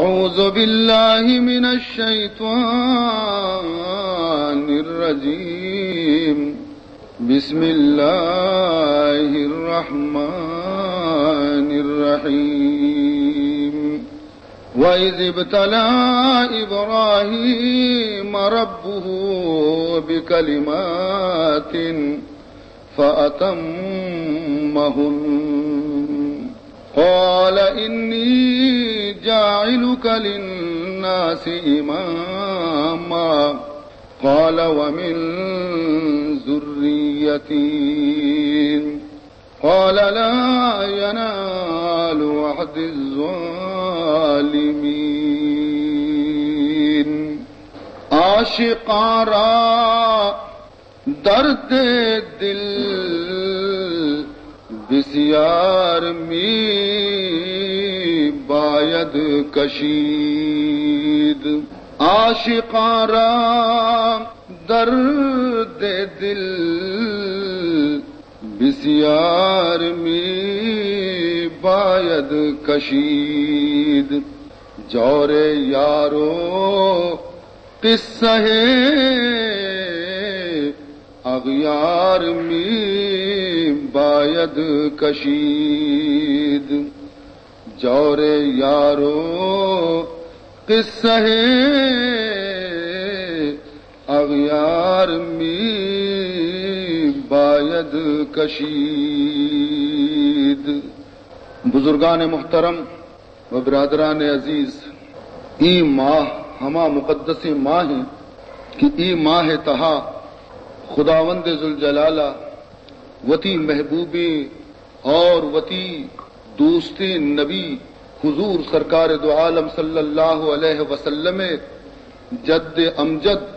أعوذ بالله من الشيطان الرجيم. بسم الله الرحمن الرحيم. وإذ ابتلى إبراهيم ربه بكلمات فأتمهن. قال إني جاعلك للناس إماما. قال ومن ذريتي. قال لا ينال عهدي الظالمين. عاشقاں را درد دل بسیار می باید کشید. عاشقاں را درد دل بسیار می باید کشید. جور یار و قصہ اغیار می باید کشید. جور یار و قصہ اغیار می باید کشید. بزرگان محترم و برادران عزیز، اے ماہ ہما مقدسیں ماہ انت کہ اے ماہ ءِ تہا خداوند ذوالجلال ءَ وتی محبوبیں اور وتی دوستیں نبی حضور سرکار دو عالم صلی اللہ علیہ وسلم ءِ جد امجد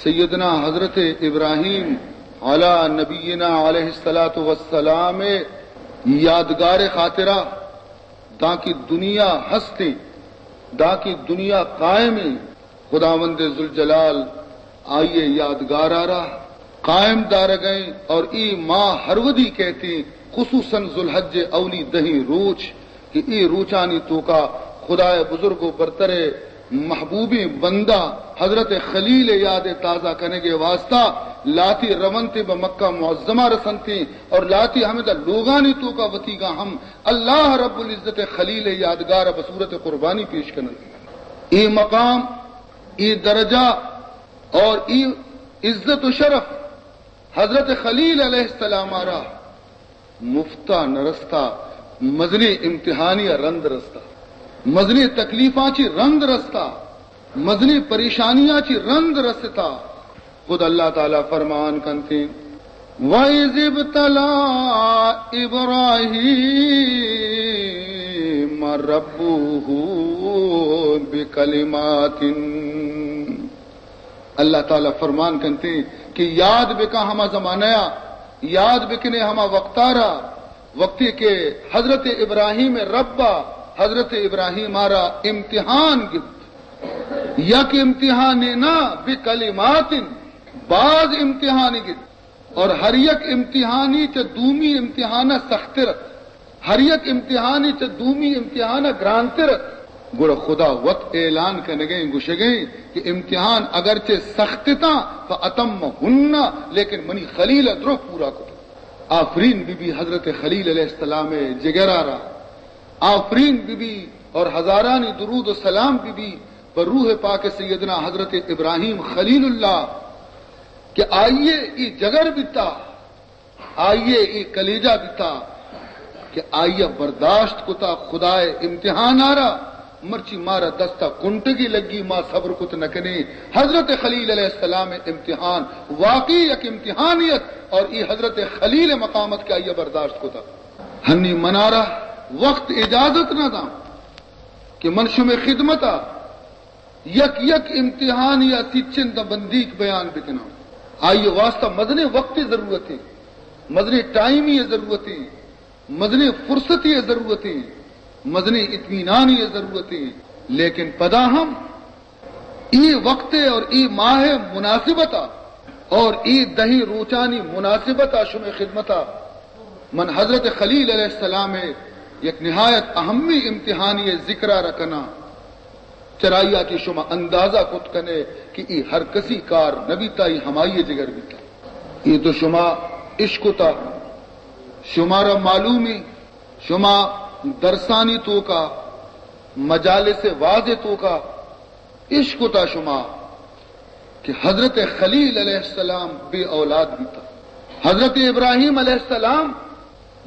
سیدنا حضرت ابراہیم علی نبینا علیہ الصلوۃ والسلام ءِ یادگار ءِ خاطرا، دانکہ دنیا ہستیں، دانکہ دنیا قائمیں، خداوند ذوالجلال آئی ءِ یادگار ءَ را قائم دارگ ءَ ایں اور اے ماہ ہر وھدی کئیت، خصوصاً ذوالحج ءِ اولی دہیں روچ کہ اے روچانی توکا خدائے بزرگ و برتر ءِ محبوبیں بندہ حضرت خلیل ءِ یاد ءِ تازہ کنگ ءِ واسطہ لہتے رونت بہ مکہ معظمہ رسنت اور لہتے ہمدا لوگانی توکا وتیگا ہم اللہ رب العزت ءِ خلیل ءِ یادگار ءَ بصورت قربانی پیش کننت۔ اے مقام، اے درجہ اور اے عزت و شرف حضرت خلیل علیہ السلام ءَ را مفتا نہ رستا، مزنیں امتحانی ءَ رند رستا، مزنیں تکلیفاں چی رند رستا، مزنیں پریشانیاں چی رند رستا۔ خود اللہ تعالی فرمان کنت، وَإِذِ ابْتَلَىٰ إِبْرَاهِيمَ رَبُّهُ بِكَلِمَاتٍ۔ اللہ تعالی فرمان کنت کہ یاد بکن ہما زمانہ ءَ، یاد بکنے ہما وقت ءَ را، وقتی کہ حضرت ابراہیم ءِ رب ءَ حضرت ابراہیم ءَ را امتحان گپت۔ یک امتحانے نہ، بکلمات، باز امتحانی گپت۔ اور ہر یک امتحانی چہ دومی امتحان ءَ سختر ات۔ ہر یک امتحانی چہ دومی امتحان ءَ گرانتر ات۔ گڑا خدا وت اعلان کنگ ءَ ایں، گوشگ ءَ ایں کہ امتحان اگرچہ سخت اتاں، فَأَتَمَّهُنَّ، لیکن منی خلیل ءَ درو پورا کت۔ آفرین بی بی حضرت خلیل علیہ السلام ءِ جگر ءَ را، آفرین بی بی اور ہزارانی درود و سلام بی بی بر روح پاک سیدنا حضرت ابراہیم خلیل اللہ کہ آئی ءِ اے جگر بیتا، آئی ءِ اے کلیجہ بیتا کہ آئی ءَ برداشت کتا خدا ءِ امتحان ءَ را، مرچی مارا دست ءَ کنٹگے لگی، ما صبر کت نہ کنیں۔ حضرت خلیل علیہ السلام ءِ امتحان واقعی یک امتحانے ات اور اے حضرت خلیل ءِ مقام ات کہ آئی ءَ برداشت کتا۔ ہنی منارا وقت اجازت نہ داں کہ من شمے خدمت ءَ یک یک امتحانی ءَ سچن داں بندیک بیان بکناں۔ آئی ءِ واسطہ مزنیں وقتے ضرورت ایں، مزنیں ٹائمی ءِ ضرورت ایں، مزنیں فرصتے ءِ ضرورت ایں، مزنیں اطمینانی ءِ ضرورت ایں۔ لیکن پدا ہم اے وقت ءِ اور اے ماہ ءِ مناسبت ءَ اور اے دہیں روچانی مناسبت ءَ شمے خدمت ءَ من حضرت خلیل علیہ السلام ءِ یک نہایت اہمیں امتحانی ءِ ذکر ءَ را کناں۔ چرائی ءَ کہ شما اندازہ کت کنے کہ اے ہر کسی کار نہ بیتا، اے ہمائی جگر بیتا۔ اے تو شما اشکتا، شمارا معلومی، شما درسانی توکا، مجالس واز توکا اشکتا شما کہ حضرت خلیل علیہ السلام بے اولاد بیتا۔ حضرت ابراہیم علیہ السلام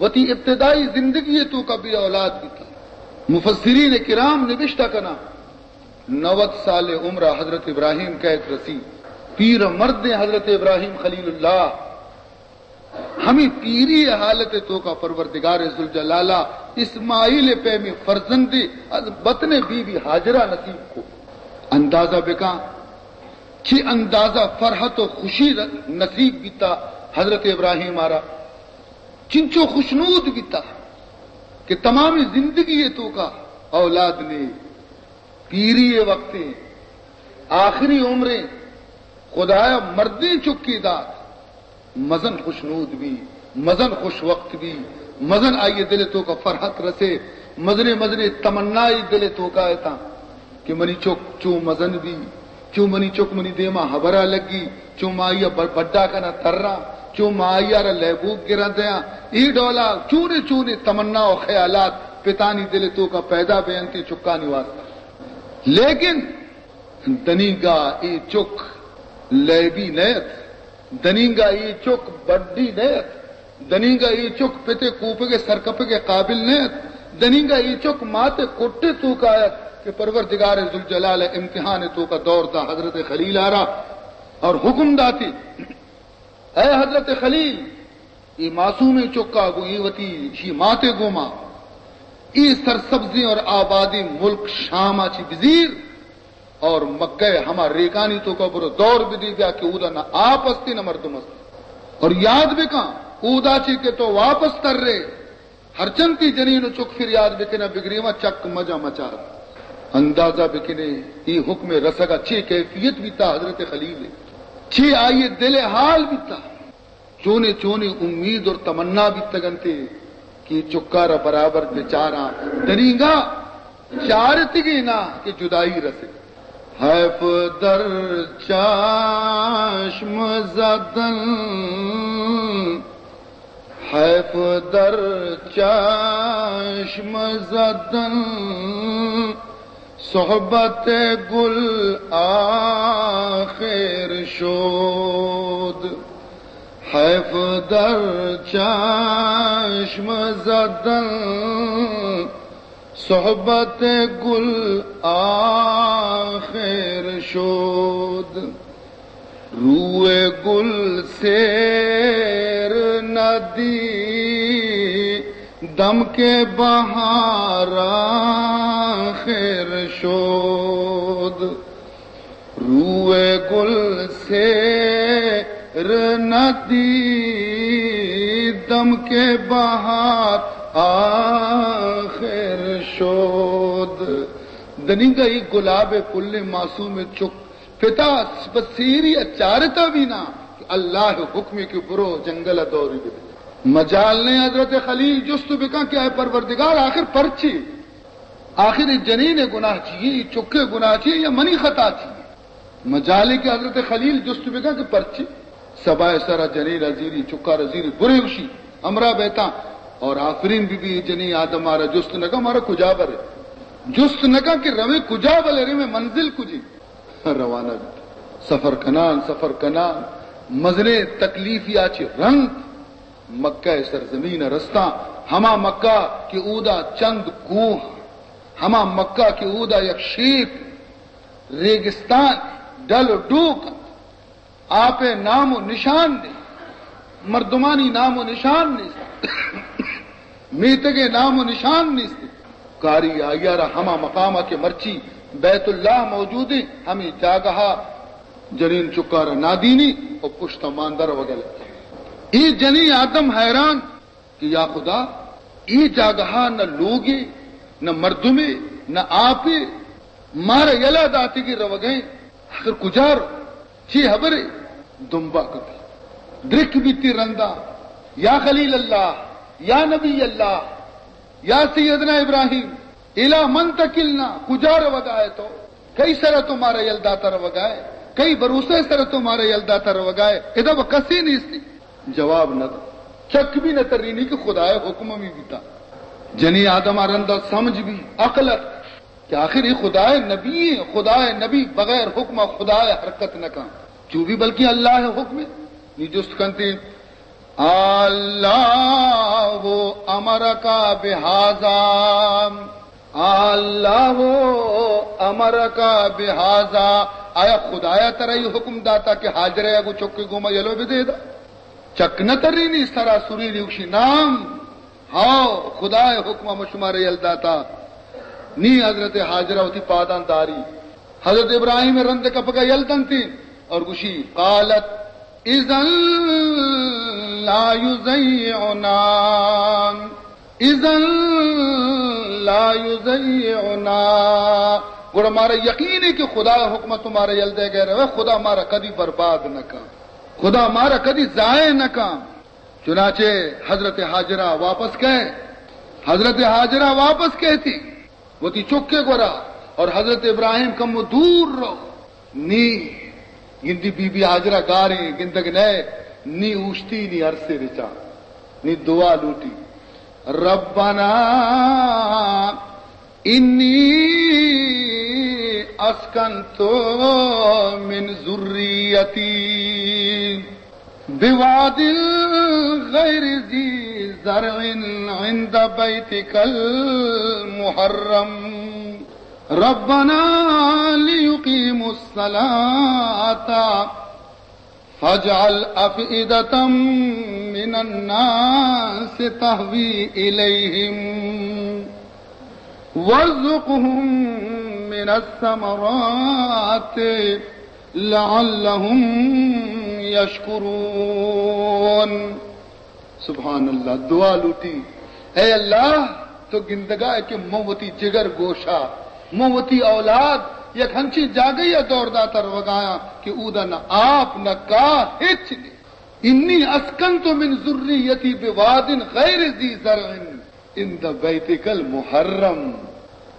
وتی ابتدائی زندگی توکا بے اولاد بیتا۔ مفسرین کرام نبشتہ کنا، نود سال عمر حضرت ابراہیم کہت رسی، پیر مردیں حضرت ابراہیم خلیل اللہ، ہمیں پیری حالت توکا پروردگار ذوالجلالہ اسماعیل پیمی فرزندی از بطن بی بی ہاجرہ نصیب کو۔ اندازہ بکاں چی اندازہ فرحت و خوشی ر-، نصیب بیتا حضرت ابراہیم آرا، چنچو خوشنود بیتا کہ تمامی زندگی توکا اولاد نے، پیری وقت، آخری عمریں، خدایا مردیں چکی دات۔ مزن خوشنود بی، مزن خوش وقت بی، مزن آئی دل توکا فرحت رسے، مزنے مزنے تمنائی دل توکا اتاں کہ منی چک چو مزن بی، چو منی چک منی دیما ہبرا لگی، چو ما آئی ب-، بڈا کنا ترا، چو ما آئی را لیبوک گرا دیاں۔ اے ڈولا چونے چونے تمنا و خیالات پتانی دل توکا پیدا بینتی چکانی واسطہ۔ لیکن دنیگا اے چک لیبی نیت، دنیگا اے چک بڈی نیت، دنیگا اے چک پتے کوپگے سرکپگے قابل نیت، دنیگا اے چک ماتے کٹے توکا ایت کہ پروردگار ذوالجلال امتحان توکا دور دا حضرت خلیل آرا اور حکم داتی، اے حضرت خلیل، اے معصومیں چکا گوں اے وتی شی ماتے گوما اے سرسبزیں اور آبادیں ملک شاما چی بزیر اور مکہ ہما ریکانی توکا برو دور بدی بیا کہ اودا نہ آپ استی نہ مردم استی۔ اور یاد بکاں، اودا چی کہ تو واپس تر رے، ہرچنتی جنین و چک فریاد بکنا بگریما چک مجا مچار۔ اندازہ بکنے، اے حکم رسگا چی کیفیت بیتا حضرت خلیل، چی آئی دل حال بیتا۔ چونے چونے امید اور تمنا بیتگ انت کہ چکار برابر بچاراں، دنیگا چارتگی نا کہ جدائی رسے۔ حیف در چشم زدن، حیف در چشم زدن، صحبت گل آخر شد، حیف در چشم زدن، صحبت گل آخر شد۔ روی گل سیر ندی، دم که بهار آخر شد. روی گل سیر ندی، دم که بهار آخر شد. دنیگا ای گلاب پل معصوم چک پتا بہ سیری ء چارتا بھی نا کہ اللہ ء حکمے کہ برو جنگل ء دوری بدے۔ مجال نے حضرت خلیل جست بکن کہ اے پروردگار آخر پرچے؟ آخر اے جنین ء گناہ چیے؟ اے چک ء گناہ چیے یا منی خطا چیے؟ مجالے کہ حضرت خلیل جست بکن کہ پرچے؟ سبا ء سرا جنین ء زیری، چکا را زیری، برے گوشی ہمراہ بیتاں اور آفرین بی بی۔ اے جنین آدم مارا جست نہ کن، مارا کجا برے؟ جست نہ کن کہ رویں کجا، بلے رویں منزل کجے؟ روانہ بیت۔ سفر کنان، سفر کنان، مزنیں تکلیفیا چہ رند مکہ ء سرزمین ء رستاں۔ ہما مکہ کہ اودا چند کوہ، ہما مکہ کہ اودا یک شیپ ریگستان، ڈل و ڈوک انت۔ آپ ء نام و نشان نیست، مردمانی نام و نشان نیست، میتگ ء نام و نشان نیست۔ کاری آئی ء را ہما مقام ء کہ مرچی بیت اللہ موجود انت، ہمے جاگہ ء جنین چکار ء نادینی و پشت ء ماندر وگل۔ اے جنین آدم حیران کہ یا خدا، اے جاگہا نہ لوگے، نہ مردمے، نہ آپے، مارا یلہ داتگی روگئیں، آخر کجا رو؟ چی ہبرے؟ دمبا کپی۔ درک بیتی رندا، یا خلیل اللہ، یا نبی اللہ، یا سیدنا ابراہیم، الی من تکلنا، کجا روگا ئے تو؟ کئی سرا تو مارا یل داتا روگائے؟ کئی بھروسہ سرا تو مارا یل داتا روگائے؟ ادا و کسی نیستی۔ جواب نہ دا۔ چک بھی نہ ترینی کہ خدائے حکم ہمی بیتا۔ جنی آدم رندا سمجھ بھی، عقل ات کہ آخر یہ خدائے نبی ہیں، خدائے نبی بغیر حکم خدائے حرکت نہ کن۔ جو بھی بلکہ اللہ حکم ہے۔ نی جست کنتے، اللہ امرک بہذا، اللہ امرک بہذا، آیا خدایا ترا یہ حکم داتا کہ ہاجرہ گو چکے گوما یلو بدے دا؟ چک نہ ترینی، سرا سرینی، گوشی نام، ہاؤ، خدائے حکم ہم شمارے یل داتا۔ نی حضرت ہاجرہ وتی پادان داری۔ حضرت ابراہیم رند کپگا یل دنتی اور گوشی، قالت اذن لا یضیعنا، اذن لا یضیعنا۔ گڑا مارا یقین ہے کہ خدا حکمت مارا یل دے گئے روے، خدا مارا کدی برباد نہ کن، خدا مارا کدی ضائع نہ کن۔ چنانچہ حضرت ہاجرہ واپس کئے، حضرت ہاجرہ واپس کئے تھی وتی چکے گورا، اور حضرت ابراہیم کمو دور رو۔ نی گندی بی بی ہاجرہ گاریں، گندگ نئے، نی اوشتی، نی عرصے رچا، نی دعا لوٹی، ربنا انی اسکنت من ذریتی بواد غیر ذی زرع عند بیتک المحرم ربنا لیقیموا الصلاة فاجعل أفئدة من الناس تهوي إليهم وارزقهم من الثمرات لعلهم يشكرون۔ سبحان اللہ، دعا لوٹی، اے اللہ، تو گندگا ہے کہ من وتی جگر گوشا، من وتی اولاد یک ہنچیں جاگہی ء دور داتا روگایاں کہ اودا نہ آپ، نہ کاہ، ہچ نہیں۔ انی اسکنت من ذریتی بواد غیر ذی زرع عند بیتک المحرم۔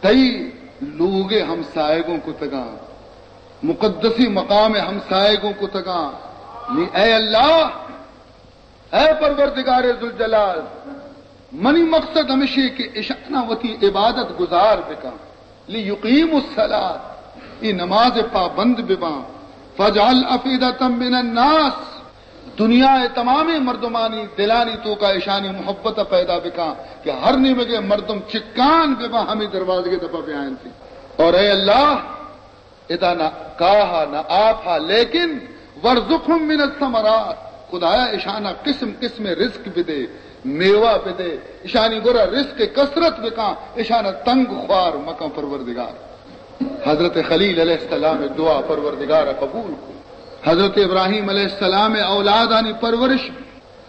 تئی لوگ ہمسائگوں کتگاں، مقدسی مقام ہمسائگوں کتگاں۔ نی اے اللہ، اے پروردگار ذوالجلال، منی مقصد ہمشی کہ اشانا وتی عبادت گزار بکن، لیقیموا الصلاة، ای نماز پابند بباں، فاجعل افئدة من الناس، دنیا ء تمامیں مردمانی دلانی توکا اشانی محبت پیدا بکن کہ ہر نیمگے مردم چکان بباں، ہمیں دروازگے دپا بیائنتی۔ اور اے اللہ، ادا نہ کاہا نہ آپا، لیکن وارزقهم من الثمرات، خدایا اشانا قسم قسم رزق بدے، میوہ بدے، اشانی گورا رزق کثرت بکاں، اشانا تنگ خوار مکاں پروردگار۔ حضرت خلیل علیہ السلام دعا پروردگار قبول کو۔ حضرت ابراہیم علیہ السلام اولادانی پرورش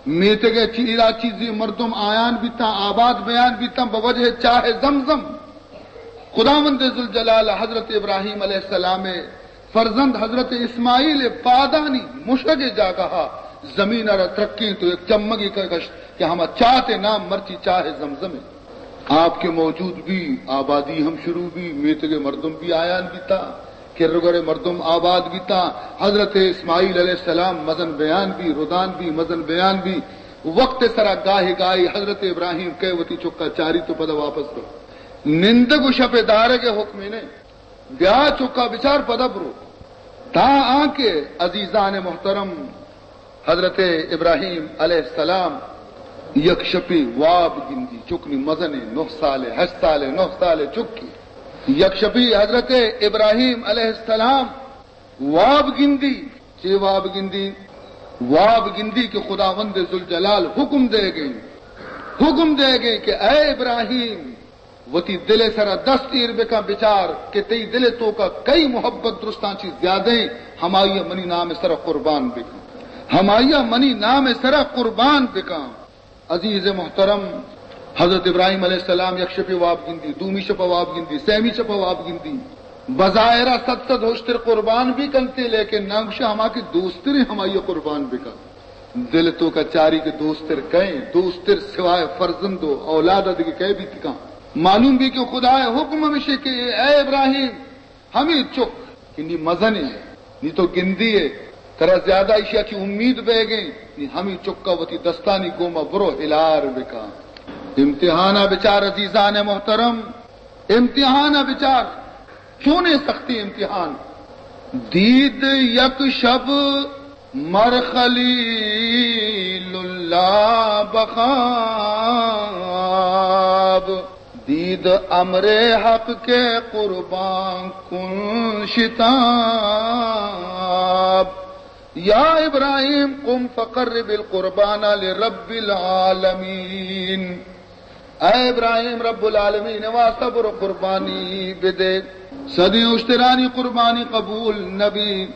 میتگ ء چیرا چیزی مردم آیان بیتاں، آباد بیان بیتاں بہ وجہ چاہ زمزم۔ خداوند ذوالجلال حضرت ابراہیم علیہ السلام ء فرزند حضرت اسماعیل ء پادانی مشگ ء جاگہ ء زمین ء را ترکیں تو یک چمگی کشت کہ ہما چات ء نام مرچی چاہ زمزم ء۔ آپ کے موجود بی، آبادی ہم شروع بی، میتگ ء مردم بی آیان بیتاں۔ کرگڑ مردم آباد بیتاں۔ حضرت اسماعیل علیہ السلام مزن بیان بی، ردان بی، مزن بیان بی۔ وقت سرا گاہے گاہے حضرت ابراہیم کئے وتی چکا چاری تو پدا واپس رو۔ نندگ و شپ دارگ حکمے نے۔ بیا چکا بچار پدا برو۔ تا آنکہ عزیزان محترم، حضرت ابراہیم علیہ السلام یک شپی واب گندی، چکنی مزنی، نہ سالے، ہشت سالے، نہ سالے چکی۔ یک شپی حضرت ابراہیم علیہ السلام واب گندی۔ چے واب گندی؟ واب گندی کہ خداوند ذوالجلال حکم دے گئے، حکم دے گئے کہ اے ابراہیم، وتی دل ء سرا دست ایر بکن، بچار کہ تئی دل ء توکا کئی محبت درستاں چی زیادہ ایں، ہمائی ء منی نام ء سرا قربان بکن، ہمائی ء منی نام ء سرا قربان بکن۔ عزیز محترم، حضرت ابراہیم علیہ السلام یک شپے واب گندی، دومی شپ واب گندی، سیمی شپ واب گندی۔ بظاہرا صد صد ہشتر قربان بھی کنتے، لیکن نہ گوشے ہما کہ دوستریں ہمائی ء قربان بکن۔ دل توکا چاری کہ دوستر کئے، دوستر سوائے فرزند و اولادا دگہ کئے بیت کن؟ معلوم بی کہ خدائے حکم ہمیشے کہ اے ابراہیم، ہمے چک کہ نی مزن ایں، نی تو گندی ئے، ترا زیادہ ایشی ءَ چہ امید بیگ ایں، نی ہمے چک ءَ وتی دستانی گوما برو ہلار بکن۔ امتحان ءَ بچار عزیزان محترم، امتحان ءَ بچار، چونیں سختی امتحان۔ دید یک شب مر خلیل اللہ بخواب، دید امر حق کے قربان کن شتاب۔ یا ابراہیم قم فقرب القربان لرب العالمین۔ اے ابراہیم، رب العالمین ءِ واسطہ برو قربانی بدے۔ صدی اشترانی قربانی قبول نبی۔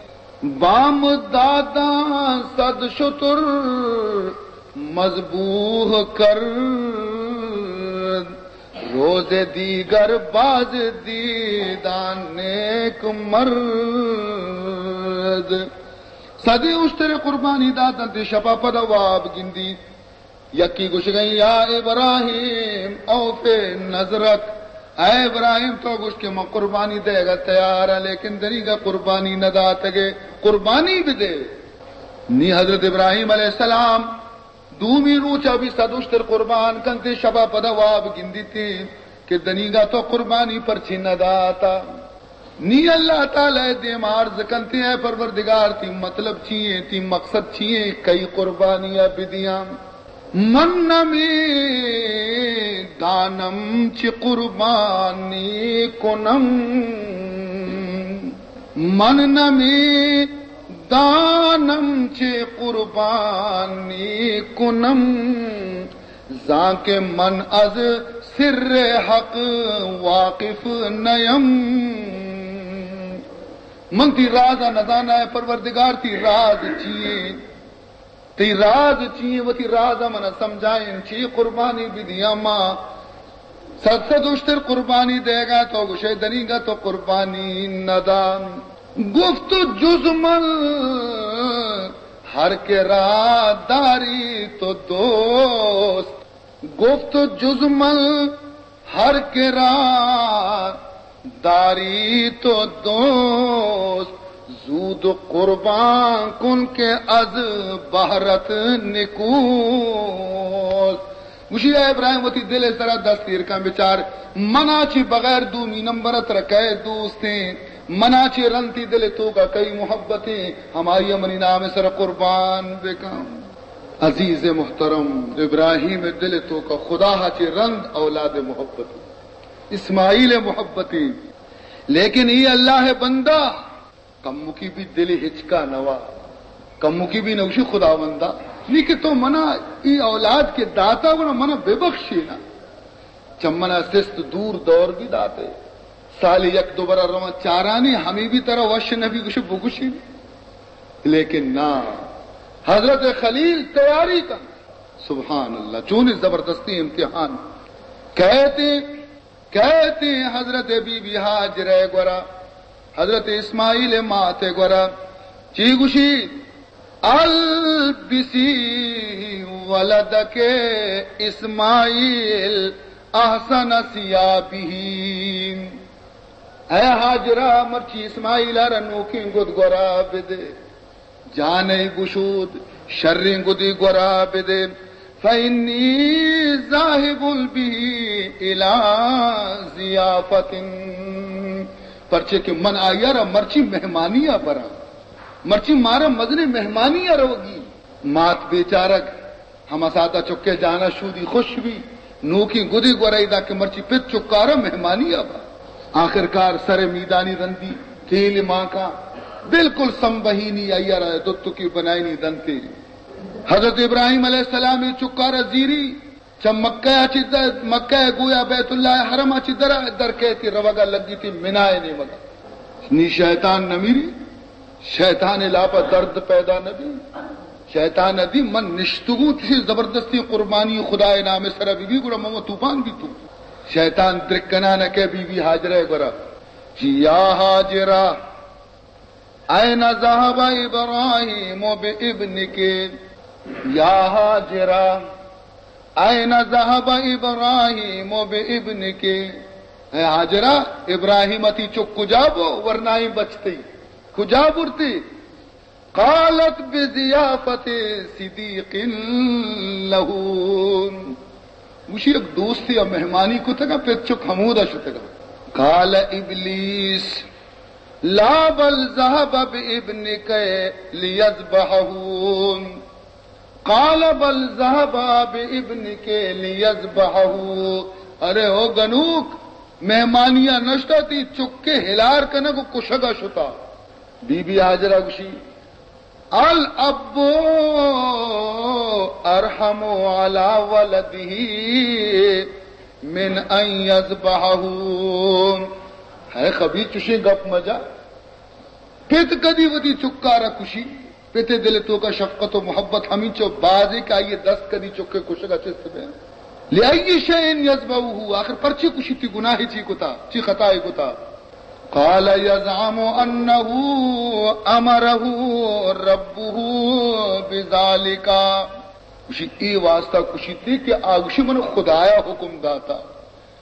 بام داداں صد شتر مذبوح کرد، روز دیگر باز دیدان نیک مرد۔ صدی اشتر قربانی داتنت، شپا پدا واب گندی۔ یکی گوشگئیں، یا ابراہیم اوف نذرک، اے ابراہیم، تو گوشت کہ من قربانی دئیگا تیار آں، لیکن دنیگا قربانی نہ داتگے، قربانی بدے۔ نی حضرت ابراہیم علیہ السلام دومی روچا بھی صد اشتر قربان کنتے، شبا پدا واب گندیتے کہ دنیگا تو قربانی پرچی نہ داتا۔ نی اللہ تعالی ءِ دیما عرض کنتے، اے پروردگار، تئی مطلب چی ایں؟ تئی مقصد چی ایں؟ کئی قربانی ءَ بدیاں؟ من نمی دانم چی قربانی کنم، من نمی دانم چی قربانی کنم، زانکہ من از سر حق واقف نیم۔ من تئی راز ءَ نزاناں، اے پروردگار، تئی راز چی ایں؟ تئی راز چی ایں؟ وتی راز ءَ من ءَ سمجھائین، چی قربانی بدیاں ما؟ صد صد اشتر قربانی دئیگا، تو گوشئے دنیگا تو قربانی ندان۔ گفت جز من ہر کرا داری تو دوست، گفت جز من ہر کرا داری تو دوست، زود قربان کن که از بهرت نکوست۔ گوشی، اے ابراہیم، وتی دل ءِ سرا دست ایر کن، بچار، منا چہ بغیر دومی نمبر ءَ ترا کئے دوستیں؟ منا چہ رند تئی دل ءِ توکا کئی محبتیں؟ ہمائی ءَ منی نام ءِ سرا قربان بکن۔ عزیز محترم، ابراہیم ءِ دل ءِ توکا خدا ءَ چہ رند اولاد ءِ محبت، اسماعیل ءِ محبتیں، لیکن اے اللہ ءِ بندہ کمکی بھی دل ہچکا نوا، کمکی بھی نوشی، خداوندا، نی کہ تو منا ای اولاد کہ داتا، گڑا منا ببخشینا۔ چہ منا سست دور دور بھی داتے، سال یک دو برا رواں چارانی، ہمی بھی ترا وش نبی، گوشے بگوشی۔ لیکن نا، حضرت خلیل تیاری کن۔ سبحان اللہ، چونی زبردستی امتحان۔ کہتے کئیت حضرت بی بی ہاجرہ ءِ گورا، حضرت اسماعیل ءِ مات ءِ گورا، چی گوشی؟ البسی ولدک اسماعیل احسن ثیابہ۔ اے ہاجرہ، مرچی اسماعیل ءَ را نوکیں گد گورا بدے۔ جانئے گشود، شریں گدے گورا بدے، فإنی ذاہب به الی ضیافة، پرچے کہ من آئی ءَ را مرچی مہمانی ءَ براں، مرچی مارا مزنیں مہمانی ءَ روگی۔ مات بیچارگ ہما ساعتا چکے جانا شودی خوش بی، نوکیں گدے گورا ادا کہ مرچی پت چکارا مہمانی ءَ با۔ آخرکار سر میدانی رندی، تیل مانکا، بالکل سمبہینی آئی ءَ را دتکی بنائینی دنتے۔ حضرت ابراہیم علیہ السلام ءِ چکارا زیری، چہ مکہ ءَ چہ در، مکہ ءَ گویا بیت اللہ ءِ حرم ءَ چہ در، در کئیتی روگا لگیتی منائے نیمگا۔ نی شیطان نمیری، شیطان ءِ لاپا درد پیدا نبی۔ شیطان ءَ دی من نشتگوں، چوشیں زبردستیں قربانی خدائے نام ءِ سرا ببی، گڑا من طوفان بیتوں۔ شیطان درکنان ءَ کہ بی بی ہاجرہ ءِ گورا، جی یا ہاجرہ، این ذهب ابراہیم بابنک؟ یا ہاجرہ، این ذهب ابراہیم بابنک؟ اے ہاجرہ، ابراہیم ءَ تئی چک کجا بو؟ ورنائیں بچ تئی کجا برتی؟ قالت بضیافت صدیق لہ۔ گوشی، یک دوستی ءَ مہمانی کتگ ءَ، پت چک ہمودا شتگ ءَ۔ قال ابلیس، لا بل ذهب بابنك ليذبحه۔ قال بل ذهب بابنك ليذبحه۔ ارے او گنوک، مہمانی ءَ نشتا، تئی چک ءِ ہلار کنگ ءُ کشگ ءَ شتا۔ بی بی ہاجرہ گوشی، الاب ارحم علی ولده من ان یذبحه۔ ہے خبیث، چشیں گپ مجا۔ پت کدی وتی چکارا کشی؟ پت ءِ دل ءِ توکا شفقت ءُ محبت ہمینچو بازیں کہ آئی ءِ دست کدی چک ءِ کشگ ءَ چست بہ۔ لأی شیء یذبحه، آخر پرچے کشی؟ تئی گناہے چی کتا؟ چی خطائے کتا؟ قال یزعم انه امره ربه بذلك۔ گوشی، اے واسطہ کشیتی کہ آ گوشی، من خدایا حکم داتا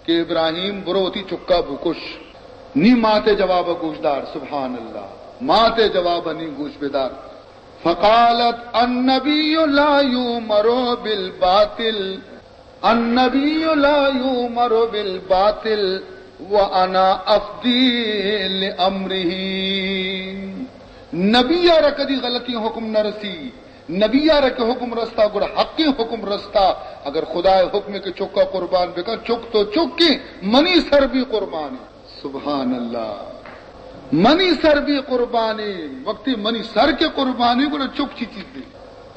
کہ ابراہیم، برو وتی چکا بکش۔ نی مات ءِ جواب ءَ گوش دار، سبحان اللہ، مات ءِ جواب ءَ نی گوش بدار۔ فقالت، النبی لا یؤمر بالباطل، النبی لا یؤمر بالباطل وانا افدی لامرہ۔ نبی ءَ را کدی غلطیں حکم نہ رسی۔ نبی ءَ را کہ حکم رستا، گڑا حقیں حکم رستا۔ اگر خدا ءِ حکم کہ چکا قربان بکن، چک تو چکیں، منی سر بھی قربانی۔ سبحان اللہ۔ منی سر بھی قربانی، وقتی منی سر کہ قربانی، گڑا چک چی چیزے؟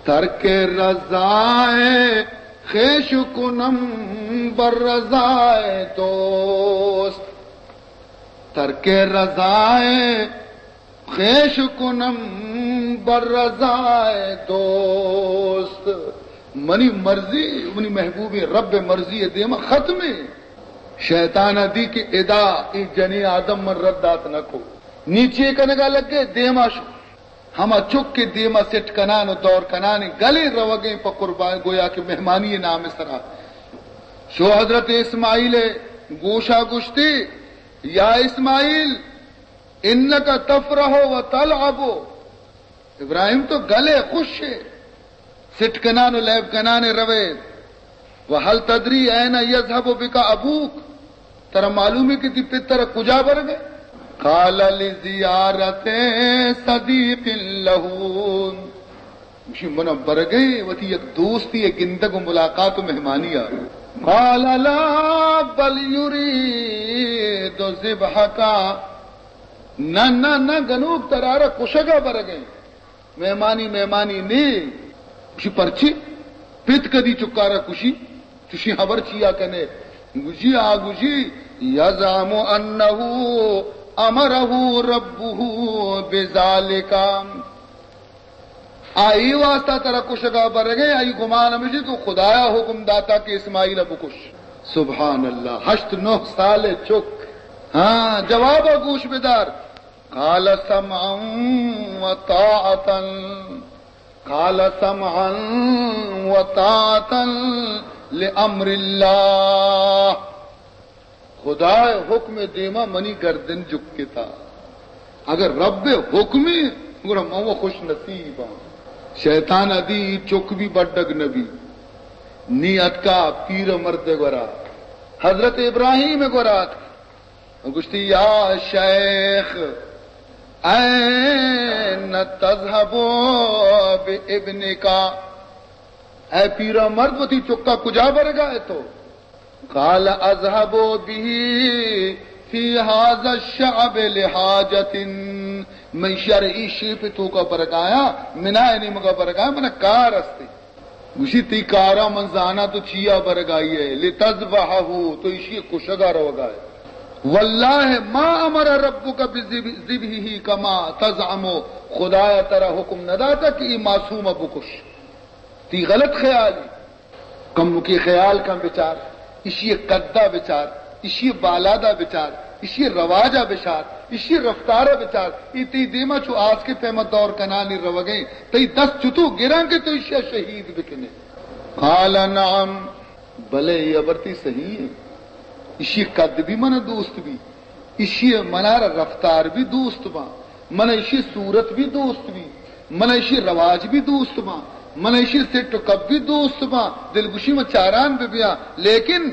ترک رضائے خویش کنم بر رضائے دوست۔ ترک رضائے خویش کنم بر رضائے دوست۔ منی مرضی، منی محبوبیں رب ءِ مرضی ءِ دیما ختمیں۔ شیطان ءَ دی کہ ادا اے جنیں آدم من رد دات نہ کو۔ نی چے کنگا لگے؟ دیما شو۔ ہما چک کہ دیما سٹ کنان ءُ دور کنان، گلیں روگیں پہ قربان، گویا کہ مہمانی نام ءِ سرا۔ شو حضرت اسماعیل ءِ گوشا گوشتی، یا اسماعیل، انک تفرح و تلعب۔ ابراہیم، تو گل ئے، خوش ئے، سٹ کنان ءُ لیب کنان ءَ روئے۔ و هل تدری این یذهب بک ابوک؟ ترا معلوم ئے کہ تئی پت ترا کجا برگ ئے؟ قال لزیارت صدیق لہ۔ گوشی، منا برگ ئے وتی یک دوستی ءِ گندگ ءُ ملاقات ءُ مہمانی ءَ۔ قال لا بل یرید ذبحک۔ نہ، نہ، نہ، گنوک، ترا را کشگ ءَ برگ ئے۔ مہمانی، مہمانی نی۔ گوشی، پرچی؟ پت کدی چکارا کشی؟ چشی خبر چیا کنے؟ گوشی، آ گوشی، یزعم انہ امرہ ربہ بذالک۔ آئی واسطہ ترا کشگا برگے، آئی گمان ہمیشی کہ خدایا حکم داتا کہ اسماعیل بکش۔ سبحان اللہ، ہشت نہ سال چک۔ ہاں، جواب گوش بدار۔ قال سمعا و طاعتا۔ قال سمعا و طاعتا لامر اللہ۔ خدائے حکم دیما منی گردن جکتا۔ اگر رب حکمی، گڑا من و خوش نصیباں۔ شیطان ادی چک بھی بڈگ نبی۔ نی اتکا پیر مرد گورا، حضرت ابراہیم گورا اتکا۔ گوشتی، یا شیخ، این تذهب بابنک؟ اے پیرا مرد، وتی چکا کجا برگا ئے تو؟ قال اذهب به فی هذا الشعب لحاجة۔ من شر ای شیپ توکا برگایا، منا نیمگا برگایا، منا کار استے۔ گوشی، تئی کارا من زاناں تو چیا برگ آئی ئے، لتذبحه، تو ایشی کشگا روگا ئے۔ واللہ ما امر ربک بذبحه کما تزعم، خدایا ترا حکم نداتا کہ ای معصوم بکش۔ تئی غلط خیالی۔ کمکی خیال کن بچار، ایشی قدا بچار، ایشی بالادا بچار، ایشی رواجا بچار، ایشی رفتارا بچار۔ ای تئی دیما چو آسکے پیما دور کنانی روگیں، تئی دست چتو گراں کہ تو ایشی شہید بکنے۔ قال نعم، بلے، ای ہبر تئی صحیح ہے۔ ایشی قد بھی من دوست بھی، ایشی منار رفتار بھی دوست باں، من ایشی صورت بھی دوست بھی، من ایشی رواج بھی دوست باں، من ایشی سٹ و کپ بھی دوست باں، دلگوشی من چاران بہ بیاں، لیکن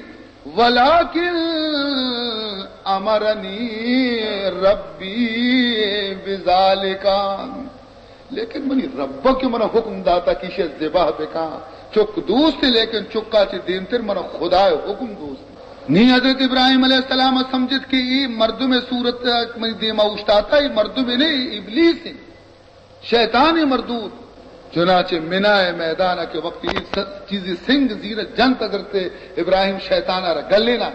ولیکن امرنی ربی بذالک۔ لیکن منی رب کہ منا حکم داتا کہ ایشی ذبح بکاں۔ چک دوست، لیکن چکا چہ دیمتر منا خدا حکم دوست۔ نی حضرت ابراہیم علیہ السلام سمجھت کہ ای مردم صورت منی دیما اوشتاتا، ای مردم نے، ای ابلیس ہیں، شیطان مردود۔ چنانچہ منا میدان کہ وقت ای س-، چیزی سنگ زیر جنت، حضرت ابراہیم شیطان را گلینا۔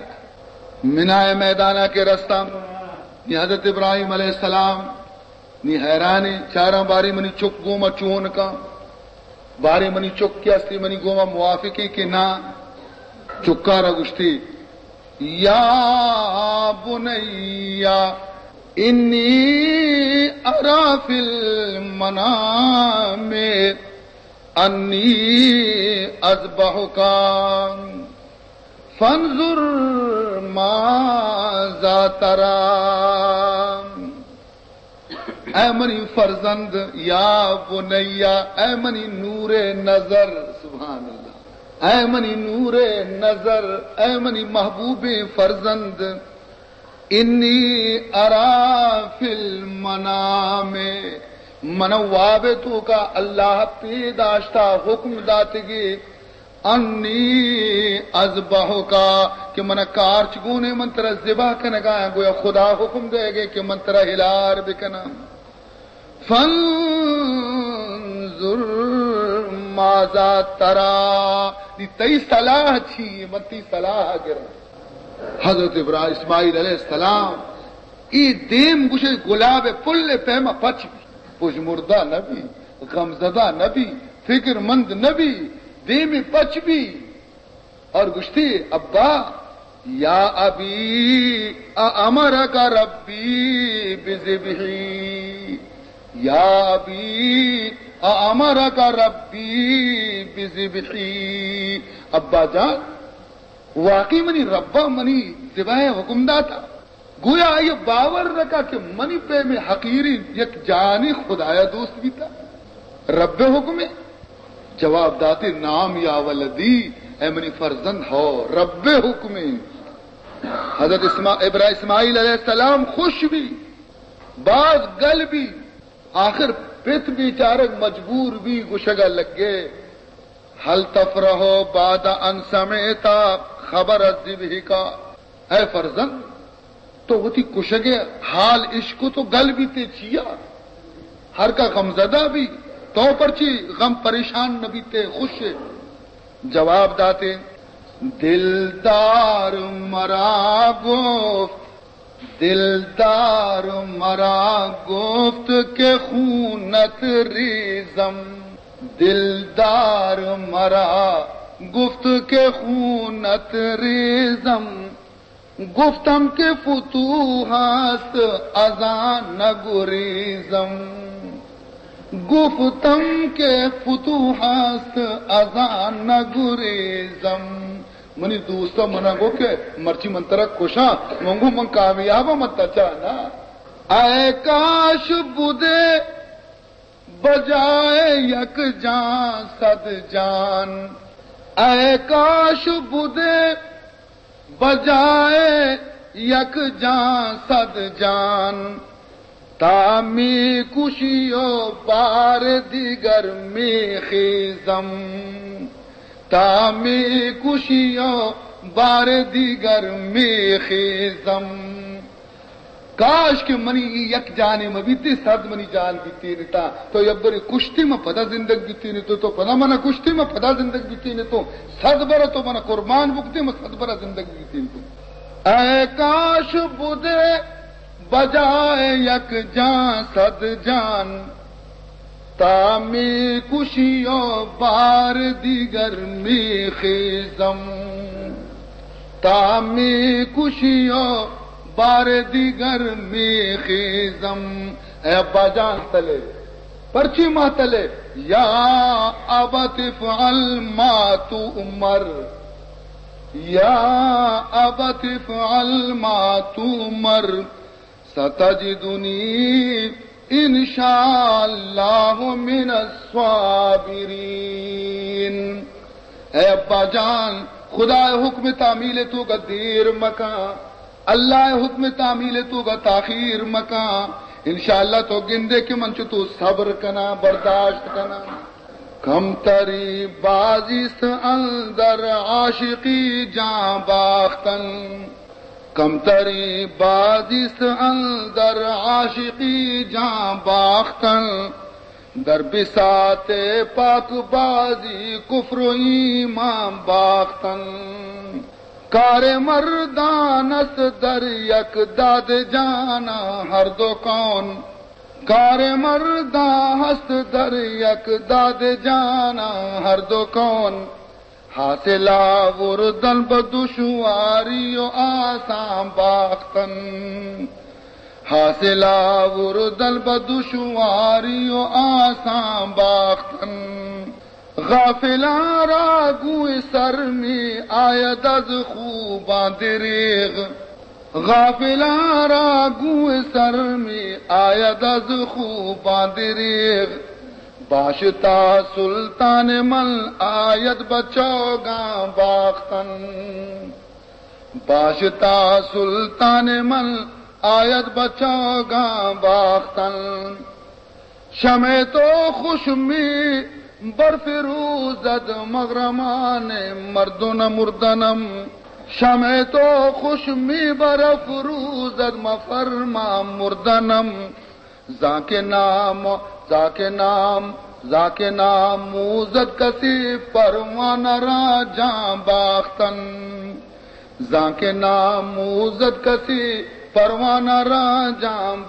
منا میدان کہ رستم، نی حضرت ابراہیم علیہ السلام نی حیرانیں، چاراں باریں منی چک گوما چون کن، باریں منی چک کہ استی منی گوما موافقے کہ نا۔ چکارا گوشتی، یا بنی انی ارا فی المنام انی اذبحک فانظر ماذا تری۔ اے منی فرزند، یا بنیا، اے منی نور نظر، سبحان اللہ، اے منی نور نظر، اے منی محبوبیں فرزند، انی ارا فی المنام، من واب توکا اللہ پیداشتا، حکم داتگی، انی اذبحک، کہ من کارچ گونے، من ترا ذبح کنگا، گویا خدا حکم دے گے کہ من ترا ہلار بکناں۔ فانظر ماذا تری، نی تئی صلاح چی، من تئی صلاح گراں۔ حضرت ابراہیم، اسماعیل علیہ السلام، ای دیم گوشے گلاب پل پیما پچ بی، پژمردہ نہ بی، غمزدہ نہ بی، فکر مند نہ بی، دیم پچ بی۔ اور گوشتی، ابا، یا ابی، امرک ربی بذبحی، یا ابی، امرک ربی بذبحی۔ ابا جان، واقعی منی ربا منی ذبح حکم داتا۔ گویا آئی باور نہ کا کہ منی پیمیں حقیریں یک جانے خدایا دوست بیتا۔ رب حکمے؟ جواب داتے، نعم یا ولدی، اے منی فرزند، ہو، رب حکمے۔ حضرت اسما-، ابرا-، اسماعیل علیہ السلام خوش بی، باز گل بی، آخر پت بیچارگ مجبور بی، گشگا لگے، هل تفرح بعد أن سمعت خبر الذبح؟ اے فرزند، تو وتی کشگ ء حال اشکت و گل بیتے چیا؟ ہر کا غمزدہ بی، تو پرچی غم پریشان نہ بیتے، خوش ئے؟ جواب داتے، دلدار مرا گفت، دلدار مرا گفت که خونت ریزم، دلدار مرا گفت که خونت ریزم، گفتم که فتوح است از آن نگریزم، گفتم که فتوح است از آن نگریزم۔ منی دوستا منا گو کہ مرچی من ترا کشاں، من گو من کامیاباں، من تچا نا۔ اے کاش بدے بجائے یک جان صد جان، اے کاش بدے بجائے یک جان صد جان، تا می کشی و بار دیگر می خیزم، تا می کشی و بار دیگر می خیزم۔ کاش کہ منی ای یک جانے مہ بیتے، صد منی جان بیتینتا۔ تو یک برے کشتے، من پدا زندگ بیتینتو، تو پدا منا کشتے، من پدا زندگ بیتینتو۔ صد برا تو منا قربان بکتے، من صد برا زندگ بیتینتو۔ اے کاش بدے بجائے یک جان صد جان، تا می کشی و بار دیگر می خیزم، تا می کشی و بار دیگر می خیزم۔ اے ابا جان تلے، پرچی ما تلے؟ یا ابت افعل ما تؤمر، يا أبت افعل ما تؤمر ستجدني إن شاء الله من الصابرين۔ اے ابا جان، خدا ءِ حکم تعمیل ءِ توکا دیر مکن، اللہ ءِ حکم تعمیل ءِ توکا تاخیر مکن۔ انشاءاللہ تو گندے کہ من چو تو صبر کناں، برداشت کناں۔ کمتری بازی است اندر عاشقی جان باختن، کمتری بازی است اندر عاشقی جان باختن، در بساط پاک بازی کفر و ایمان باختن۔ کار مردان است در یک داد جانان هر دو کون، کار مردان هست در یک داد جانان هر دو کون، حاصل آوردن به دشواری و آسان باختن، حاصل آوردن به دشواری و آسان باختن۔ غافلان را گوی سر می آید از خوبان دریغ، غافلان را گوی سر می آید از خوبان دریغ، باش تا سلطان من آید به چوگان باختن، باش تا سلطان من آید به چوگان باختن۔ شمع تو خوش می برفروزد مغرمان مردن مردنم، شمع تو خوش می برفروزد مفرمان مردنم، زانکہ نام، زانکہ نام، زانکہ ناموزد کسی پروانہ را جان باختن، زانکہ ناموزد کسی پروانہ را جان